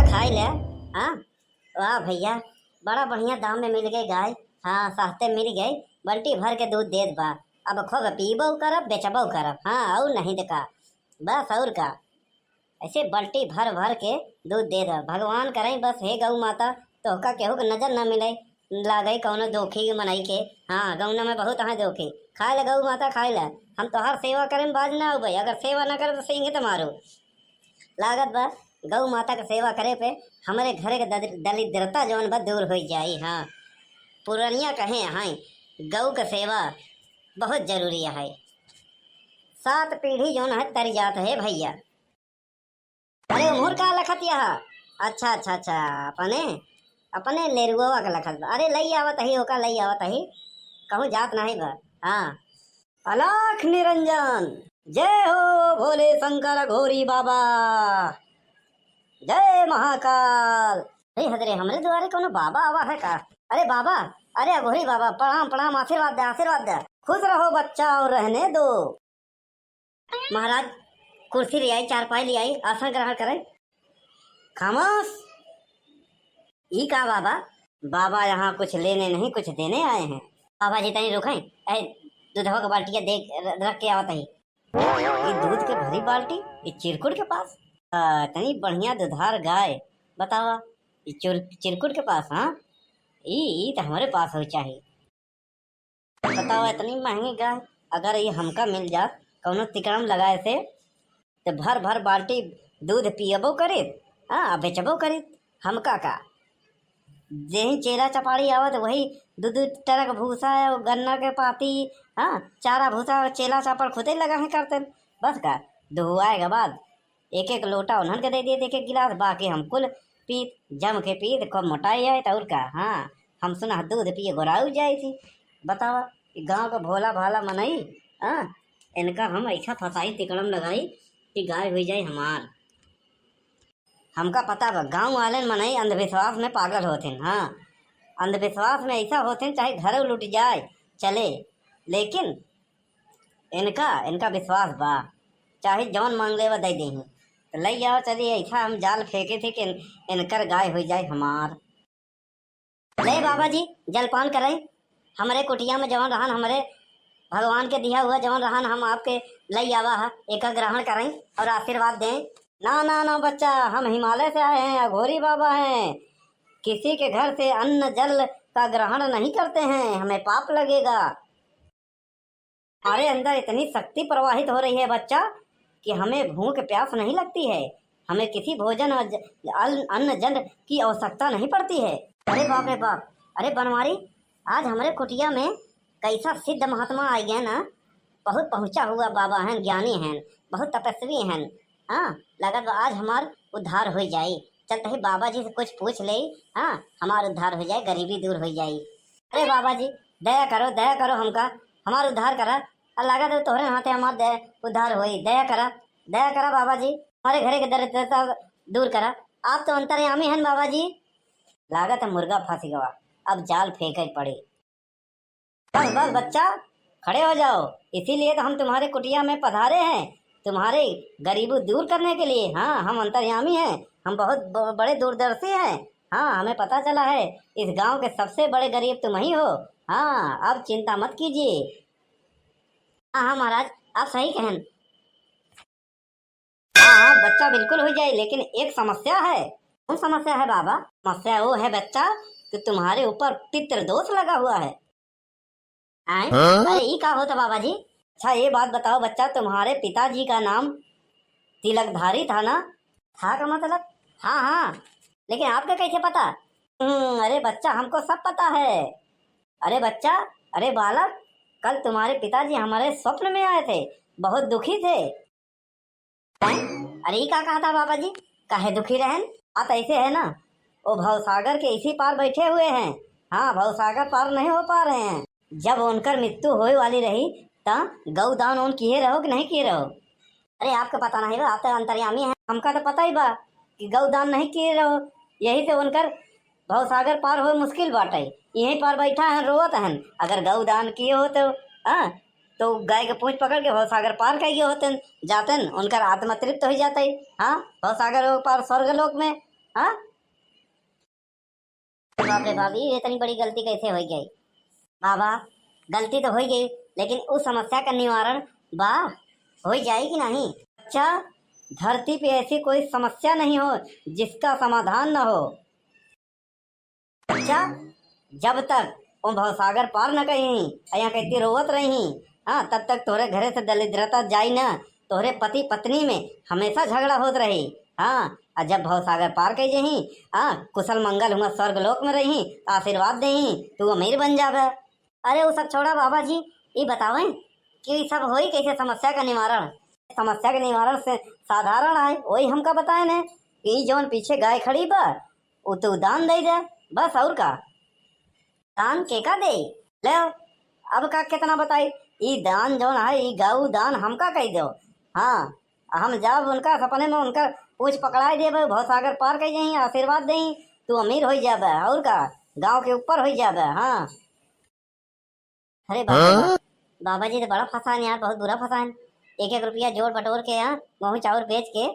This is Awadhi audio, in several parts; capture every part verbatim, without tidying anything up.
खाई ले। हाँ, वाह भैया, बड़ा बढ़िया दाम में मिल गई गाय। हाँ, सस्ते मिल गई, बाल्टी भर के दूध देत बा। अब खूब पीबो करब, बेचबो करब। हाँ, और नहीं तो का, बस और का। ऐसे बाल्टी भर भर के दूध देत बा। भगवान करे बस, हे गौ माता, तोहका केहू के नजर ना मिले, लागे कौनो दोखी मनई के। हाँ, गौना में बहुत है दोखी। खाए ले गौ माता, खाए ले। हम तोहार सेवा करे में बाज ना अउबे, अगर सेवा ना करे तो सींग तो मारो। लागत बा गौ माता के सेवा करे पे हमरे घरे के दद-, दरिद्रता जौन बा दूर हो जाई। हाँ, पुरनिया कहे हैं, गौ के सेवा बहुत जरूरी है, सात पीढ़ी जौन है तरी जात है भैया। अरे उमुर का लखत यह? अच्छा, अच्छा, अच्छा, अपने, अपने लेरुआ के लखत बा। अरे लई आवत ही, ओका लई आवत ही, कहूँ जात नहीं बा। हाँ, अलख निरंजन, जय हो भोले शंकर घोरी बाबा, जय महाकाल। हे हजरे, हमरे दुआरे कोनो बाबा आवा है का? अरे बाबा, अरे अघोरी बाबा, प्रणाम, प्रणाम, आशीर्वाद दे, आशीर्वाद दे। खुश रहो बच्चा और रहने दो। महाराज, कुर्सी ले आई, चारपाई ले आई, आसन ग्रहण करें। खामोश। ई का बाबा? बाबा यहाँ कुछ लेने नहीं, कुछ देने आए हैं। बाबा जी तनी रुकें, ए, दूधवा के बाल्टिया दे, र-, रख के आवत ही। ये दूध के भरी बाल्टी, ये चिरकुट के पास। आ, इतनी बढ़िया दुधार गाय, बतावा, ये चुर-, चिरकुट के पास, हाँ? ई, ई तो हमारे पास हो चाही। बतावा, इतनी महंगी गाय, अगर ये हमका मिल जात कौनो तिकड़म लगाए से, तो भर भर बाल्टी दूध पियबो करीत, हाँ, आ बेचबो करीत। हमका का, जेही चेला चपाड़ी आवत, वही दू दू ट्रक भूसा, गन्ना के पाती, हाँ, चारा भूसा, चेला चापड़ खुदे लगा है करते। बस का, दुहुआए के बाद एक एक लोटा उन्हन के दे दिए, एक एक गिलास, बाकी हम कुल पीत, जम के पीत, खूब मोटाई आए, तो और का। हाँ, हम सुना दूध पिए गोराऊ जाए थी। बतावा, ई गाँव का भोला भाला मनई, हाँ, इनका हम ऐसा फंसाई, तिकड़म लगाई कि गाय हुई जाए हमार। हमका पता बा, गाँव वाले मनई अंधविश्वास में पागल होथिन। हाँ, अंधविश्वास में ऐसा होथिन, चाहे घर लुट जाए, चले, लेकिन इनका, इनका विश्वास बा, चाहे जौन मांग लेवा दे देही। तो लई जाओ, चलिए, ऐसा हम जाल फेंके थे कि इन, इनकर गाय हो जाए हमार। ले बाबा जी, जलपान करें। हमरे कुटिया में जवन रहन, हमरे भगवान के दिया हुआ जवन रहन, हम आपके लई आवा है, एका ग्रहण करें और आशीर्वाद दें। ना, ना, ना बच्चा, हम हिमालय से आए हैं, अघोरी बाबा हैं। किसी के घर से अन्न जल का ग्रहण नहीं करते हैं, हमें पाप लगेगा। हमारे अंदर इतनी शक्ति प्रवाहित हो रही है बच्चा, कि हमें भूख प्यास नहीं लगती है, हमें किसी भोजन और ज-, अल-, अन्न जल की आवश्यकता नहीं पड़ती है। अरे बाप रे बाप, अरे बनवारी, आज हमरे कुटिया में कैसा सिद्ध महात्मा आ गया ना, बहुत पहुँचा हुआ बाबा हैं, ज्ञानी हैं, बहुत तपस्वी हैं। हाँ, लगत बा आज हमार उद्धार हो जाई। चलते ही बाबा जी से कुछ पूछ ले, हाँ, हमार उद्धार हो जाए, गरीबी दूर हो जाई। अरे बाबा जी, दया करो, दया करो हमका, हमार उद्धार करा। और लागत है तोहरे हाथे हमार दया, उद्धार होई। दया करा, दया करा बाबा जी, हमारे घरे के दरिद्रता दूर करा। आप तो अंतर्यामी हैं बाबा जी। लागत है मुर्गा फंस गवा, अब जाल फेंके पड़ी। बस, बस बच्चा, खड़े हो जाओ, इसीलिए तो हम तुम्हारे कुटिया में पधारे हैं, तुम्हारे गरीबी दूर करने के लिए। हाँ, हम अंतर्यामी हैं, हम बहुत ब-, बड़े दूरदर्शी हैं। हाँ, हमें पता चला है, इस गांव के सबसे बड़े गरीब तुम ही हो। हाँ, अब चिंता मत कीजिए। हाँ, हाँ महाराज, आप सही कहें। हाँ, हाँ, बच्चा बिल्कुल हो जाए, लेकिन एक समस्या है। कौन समस्या है बाबा? समस्या वो है बच्चा कि तुम्हारे ऊपर पितृदोष लगा हुआ है। आए? हाँ? अरे, ई का होता बाबा जी? अच्छा, ये बात बताओ बच्चा, तुम्हारे पिताजी का नाम तिलकधारी था ना? था का मतलब? हाँ, हाँ, लेकिन आपका कैसे पता? हम्म, अरे बच्चा, हमको सब पता है। अरे बच्चा, अरे बालक, कल तुम्हारे पिताजी हमारे स्वप्न में आए थे, बहुत दुखी थे। हैं? अरे, ई का कहा था बाबा जी? काहे दुखी रहन? बात ऐसे है ना, वो भवसागर के इसी पार बैठे हुए हैं। हाँ, भवसागर पार नहीं हो पा रहे हैं। जब उनकर मृत्यु होए वाली रही, त गौ दान उन किए रहो कि नहीं किए रहो? अरे, आपके पता नहीं बा, आप तो अंतर्यामी हैं। हमका तो पता ही बा कि गौ दान नहीं किए रहो, यही से उनकर भवसागर पार होए मुश्किल बाटे। यहीं पर बैठा है, रोवत हन। अगर गौ दान किए हो तो, हाँ, तो गाय के पूंछ पकड़ के भवसागर पार कर गए होते, जाते न, उनकर आत्मा तृप्त हो जाते। हाँ, भवसागर हो पार स्वर्ग लोक में। हाँ? बाप रे बाप, ये इतनी बड़ी गलती कैसे होइ गई? बाबा, गलती तो होइ गई, लेकिन उस समस्या का निवारण बा, होइ जाई कि नहीं? अच्छा, धरती पे ऐसी कोई समस्या नहीं हो जिसका समाधान न हो। अच्छा, जब तक वो भवसागर पार न कहीं, यहाँ कहती रोवत रही, हाँ, तब तक तोहरे घरे से दरिद्रता जाई ना, तोहरे पति पत्नी में हमेशा झगड़ा होत रही। हाँ, और जब भवसागर पार कइ जही, हाँ, कुशल मंगल हुआ स्वर्ग लोक में रही, तो आशीर्वाद देही, तू अमीर बन जाबे। अरे वो सब छोड़ा बाबा जी, ये बतावें कि सब होई कैसे समस्या का निवारण? समस्या के निवारण से साधारण है, वही हमका बताए ने कि जौन पीछे गाय खड़ी बा, उ तू दान दे दे, बस और का। दान के का दे? ले, अब का कितना बताई, ई दान जौन है, ई गऊ दान हमका कह दो। हाँ, हम जब उनका सपने में उनका पूछ पकड़ाई देबे, भवसागर पार कर जाई, आशीर्वाद देई, तू अमीर हो जाबे, और का, गांव के ऊपर हो जाबे। हाँ। अरे बाप रे बाप, बाबा जी तो बड़ा फंसान यार, बहुत बुरा फंसान। एक एक रुपया जोड़ बटोर के, हाँ, गेहूँ चाउर बेच के,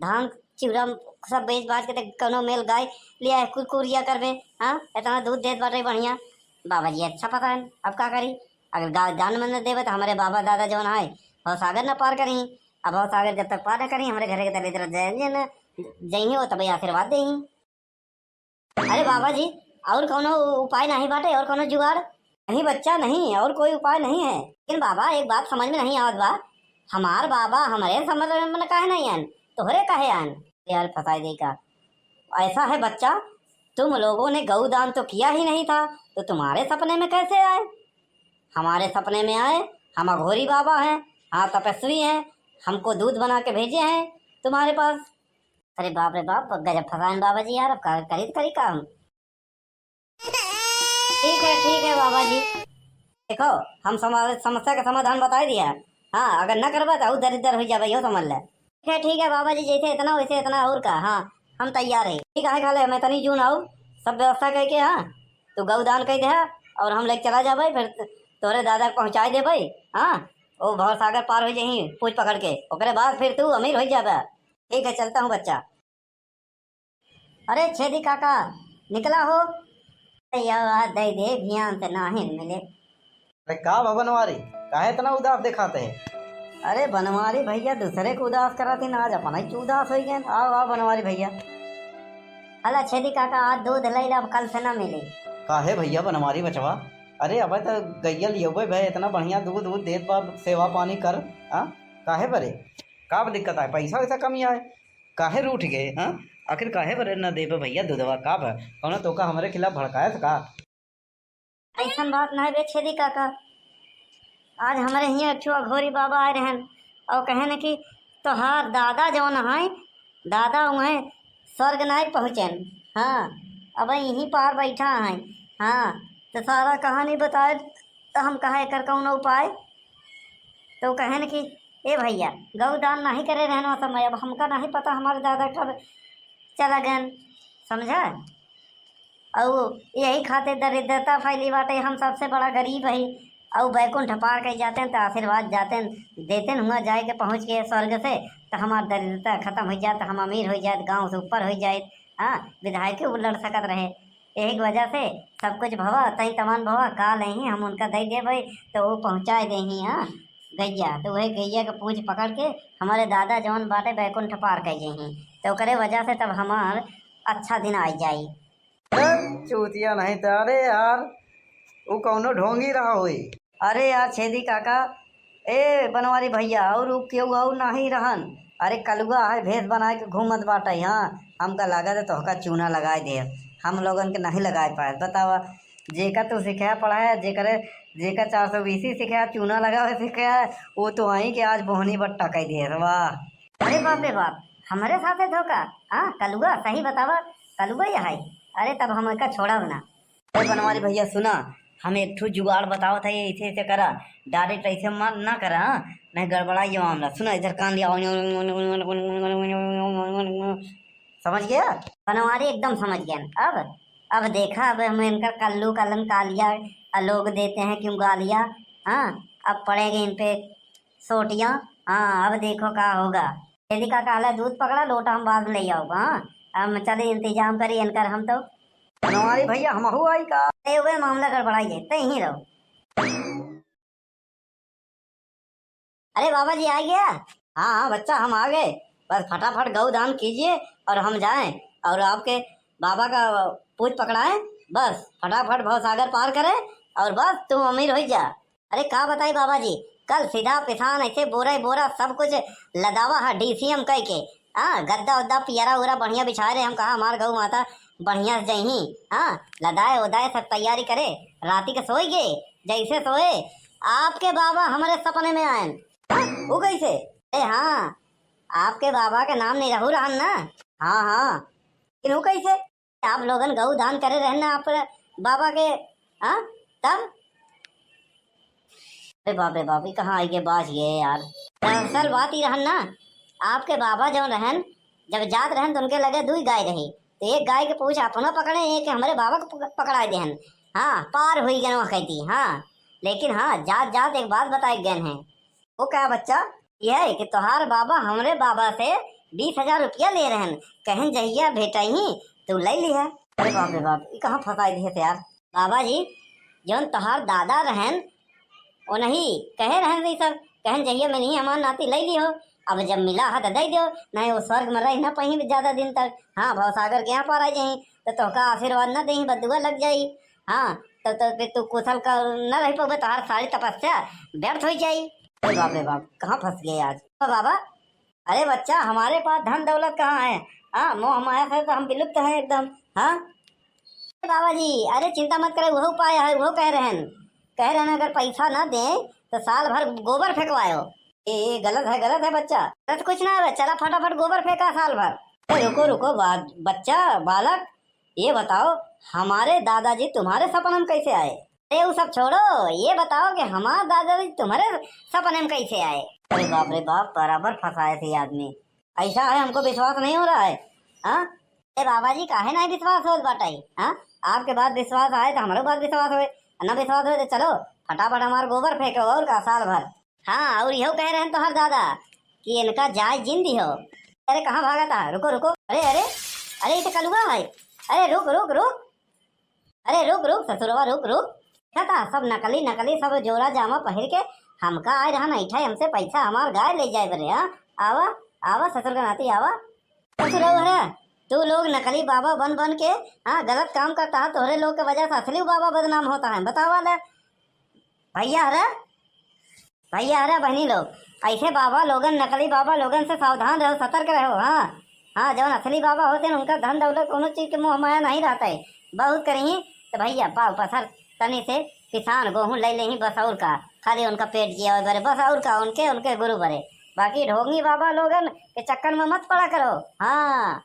धान चिउरा सब बेच बाच के, ते कौनो मेल गाय लिया है, कुरकुरिया करबे, हाँ, इतना दूध देत बाटे बढ़िया। बाबा जी अच्छा फंसान, अब का करी? अगर गाय दान में न देबे तो हमारे बाबा दादा जौन है, भवसागर न पार करी। अब भवसागर जब तक पार न करी, हमारे घरे के दरिद्र जय न जइही, वो तबे आशीर्वाद देही। अरे बाबा जी, और कौनो उपाय नहीं बाटे, और कौनो जुगाड़? नहीं बच्चा, नहीं, और कोई उपाय नहीं है। लेकिन बाबा, एक बात समझ में नहीं आवत बा, हमार बाबा हमरे समझ में काहे नहीं आन, तोहरे काहे आन? यार फंसाई दे का। ऐसा है बच्चा, तुम लोगों ने गऊ दान तो किया ही नहीं था, तो तुम्हारे सपने में कैसे आए? हमारे सपने में आए, हम अघोरी बाबा हैं, हाँ, तपस्वी हैं, हमको दूत बना के भेजे हैं तुम्हारे पास। अरे बाप रे बाप, गजब फंसाइन बाबा जी यार, अब का करी, करी का हम? ठीक है, ठीक है बाबा जी, देखो, हम समा-, समस्या का समाधान बताई दिया। हाँ, अगर न करबा तो और दरिद्र हो जाबे, यो समझ ले। ठीक है, ठीक है बाबा जी, जैसे इतना वैसे इतना, और का। हाँ, हम तैयार है। ठीक है, खा ले, मैं तनी जून आऊ, सब व्यवस्था करके, हाँ, तू गऊ दान कर दे, और हम लेके चला जाबे, फिर तोरे दादा के पहुँचाई देबे। हाँ, वो भवसागर पार हो जाही पूछ पकड़ के, ओकरे बाद फिर तू अमीर हो जाबे। ठीक है, चलता हूँ बच्चा। अरे छेदी काका, निकला हो? अरे यार, आज दे दे, भियान से नाहिन मिले। अरे का भा बनवारी, काहे इतना उदास देखात है? अरे बनवारी भैया, दूसरे के उदास करातीन, आज अपना ही उदास होइ गए। आओ, आओ बनवारी भैया। अला छेदी काका, आज दूध लैला, अब कल से ना मिली। काहे भैया बनवारी बचवा? अरे अब तो गैया लियबे भे, इतना बढ़िया दूध, दूध देत बा, सेवा पानी कर, हाँ? काहे बरे? का दिक्कत आए? पैसा वैसा कमी आए? काहे रूठ गए, हाँ? आखिर काहे बरे न देबे भैया दूधवा? का बा? कौनो तोका हमरे खिलाफ भड़कायत का? ऐसन बात नहीं बे छेदी काका, आज हमरे हियाँ एक ठो अघोरी बाबा आए रहन और कहेन कि तोहार दादा जौन है, दादा उहें स्वर्ग नहीं पहुँचेन। हाँ, अब यहीं पार बैठा है। हाँ, तो सारा कहानी बताए, तो हम कहा एकर कौनो उपाय? तो कहेन कि ए भैया, गौ दान नहीं करे रहन ओ समय, अब हमका नहीं पता हमारे दादा कब चला गए, समझा? और यही खातिर दरिद्रता फैली बाटे, हम सबसे बड़ा गरीब है। और बैकुंठ पार कई जाते हैं तो आशीर्वाद जाते हैं, देते हैं, हुआ जाए के पहुँच के स्वर्ग से, तो हमार दरिद्रता खत्म हो जाए, तो हम अमीर हो जाए, गाँव से ऊपर हो जाए। हाँ, विधायक क्यों लड़ सकत रहे? यही की वजह से सब कुछ भवा, तई तमान भवा, काल ही हम उनका दे देबे, तो वो पहुँचाए दे ही। हाँ, गैया, तो वही गैया के पूँछ पकड़ के हमारे दादा जौन बाटे बैकुंठ पार कई जइहीं, तो ओकरे वजह से तब हमार अच्छा दिन आ जाई। ए, चूतिया नहीं तो, अरे यार, वो कौनो ढोंगी रहा होई। अरे यार छेदी काका, ए बनवारी भैया, और उ केहू और नहीं रहन? अरे कलुआ है, भेष बनाए के घूमत बाटे। हाँ, हमका लागत है तोहका चूना लगाए दे, हम लोगन के नहीं लगाए पाए। बतावा, जेका तू सिखाया पढ़ाया, जेकरे, जेका चार सौ बीसी सिखाया, चूना लगावे सिखाया, वो तो आई के आज बोहनी बट्टा कह दिए। वाह। अरे बाप रे बाप, हमरे साथे धोखा? हाँ कलुआ, सही बतावा, कलुआ ही है। अरे तब हम एका छोड़ब ना। ए बनवारी भैया सुना, हम एक ठो जुगाड़ बतावत है, ऐसे ऐसे करा, direct ऐसे मत ना करा, हाँ? नहीं गड़बड़ा ये मामला। सुना, इधर कान लिया, समझ गया बनवारी? एकदम समझ गया। अब, अब देखा, अब हम इनका कल्लू कलन कालिया आ लोग देते हैं क्यों गालिया। हाँ, अब पड़ेगी इन पे सोटियाँ। हाँ, अब देखो का होगा। यदि का कहला दूध पकड़ा, लोटा हम बाद में ले आओगा। हाँ, हम चली इंतजाम करी इनकर हम तो। बनवारी भैया, हमहू आई का? ए, वे मामला गड़बड़ाई है, ते ही रहो। अरे बाबा जी, आ गया? हाँ, हाँ बच्चा, हम आ गए। बस फटाफट गौ दान कीजिए और हम जाएं और आपके बाबा का पूत पकड़ाएं। बस फटाफट भवसागर पार करें और बस तू अमीर हो जा। अरे का बताई बाबा जी, कल सीधा पिसान ऐसे बोरा ही बोरा सब कुछ लदावा है डीसीएम कह के। हाँ, गद्दा उद्दा पियरा उरा बढ़िया बिछाए रहे। हम कहा हमार गौ माता बढ़िया से जइही। हाँ, लदाए उदाए सब तैयारी करे, राती के सोई गए। जैसे सोए, आपके बाबा हमारे सपने में आयन। हाँ, वो कैसे? अरे हाँ, आपके बाबा के नाम नहीं रहू रहन ना। हाँ, हाँ, लेकिन वो कैसे? आप लोगन गौ दान करे रहन ना आप बाबा के, हाँ? तब? अरे बाप रे बाप, ये कहाँ आई के बाज गए यार। दरअसल बात ही रहन ना, आपके बाबा जौन रहन, जब जात रहन तो उनके लगे दुई गाय रही, तो एक गाय के पूछ अपना पकड़े, एक हमरे बाबा को पक-, पकड़ाए देहन। हाँ, पार हुई गए वहाँ कहती, हाँ। लेकिन हाँ, जात जात एक बात बताए गए हैं। वो क्या बच्चा? यह है कि तोहार बाबा हमरे बाबा से बीस हजार रुपया ले रहन, कहन जहिया भेटही तू ले लिहा। अरे बाप रे बाप, ई कहाँ फंसाई दिए थे यार। बाबा जी, जौन तोहार दादा रहन, वो नहीं कहे रहन रही सब, कहन जहिया में नहीं हमार नाती ले लिहो, अब जब मिला है तो दे दियो, नहीं वो स्वर्ग में रह ना पाई ज्यादा दिन तक। हाँ, भवसागर के यहाँ पार आ जाई, तो तोहका आशीर्वाद ना देही, बदुआ लग जाई। हाँ, तो, तो फिर तू कुशल का न रह पबे, तोहार सारी तपस्या व्यर्थ हो जाई। अरे बाप रे बाप, कहाँ फंस गए आज। ओ बाबा, अरे बच्चा, हमारे पास धन दौलत कहाँ है? हाँ, मोह माया से तो हम विलुप्त हैं एकदम। हाँ, अरे बाबा जी, अरे चिंता मत करे, वह उपाय है, वो कह रहे हैं, कह रहे हैं अगर पैसा ना दे तो साल भर गोबर फेंकवायो। ए, ए, गलत है, गलत है बच्चा। गलत कुछ ना है, चला फटाफट गोबर फेंका साल भर। ए, रुको, रुको, बा-, बच्चा, बालक, ये बताओ, हमारे दादाजी तुम्हारे सपन में कैसे आए? अरे, वो सब छोड़ो, ये बताओ कि हमारे दादाजी तुम्हारे सपने में कैसे आए? अरे बाप रे बाप, बराबर फंसाए थे आदमी। ऐसा है, हमको विश्वास नहीं हो रहा है। हाँ, ए बाबा जी, काहे नहीं विश्वास होत बाटे? हाँ, आपके बात विश्वास आए तो हमरो बात विश्वास होए, ना विश्वास होए तो चलो फटाफट हमार गोबर फेंको और का साल भर। हाँ, और यहो कह रहे हैं तोहर दादा कि इनका जाय जिन दिहो। अरे कहाँ भागा था? रुको, रुको। अरे, अरे, अरे, ये तो कलुआ है। अरे रुक, रुक, रुक। अरे रुक, रुक ससुरवा, रुक, रुक। देखा था, सब नकली, नकली, सब जोरा जामा पहिर के हमका आए रहन ऐठा, हमसे पैसा हमार गाय ले जाए बरे। हाँ, आवा, आवा ससुर का नाती, आवा। ससुरवा रे, तू लोग नकली बाबा बन बन के, हाँ, गलत काम करता है, तोहरे लोग के वजह से असली बाबा बदनाम होता है। बतावा ले, भैया रे, भैया रे, बहनी लोग, ऐसे बाबा लोगन, नकली बाबा लोगन से सावधान रहो, सतर्क रहो। हाँ, हाँ, जौन असली बाबा होते हैं, उनका धन दौलत, कोनो चीज के मोह माया नहीं रहता है। बहुत करी तो भैया, पाव पसर तनी से पिसान गोहूं ले लेही, बस और का, खाली उनका पेट जिया बरे, बस और का, उनके, उनके गुरु बरे। बाकी ढोंगी बाबा लोगन के चक्कर में मत पड़ा करो। हाँ,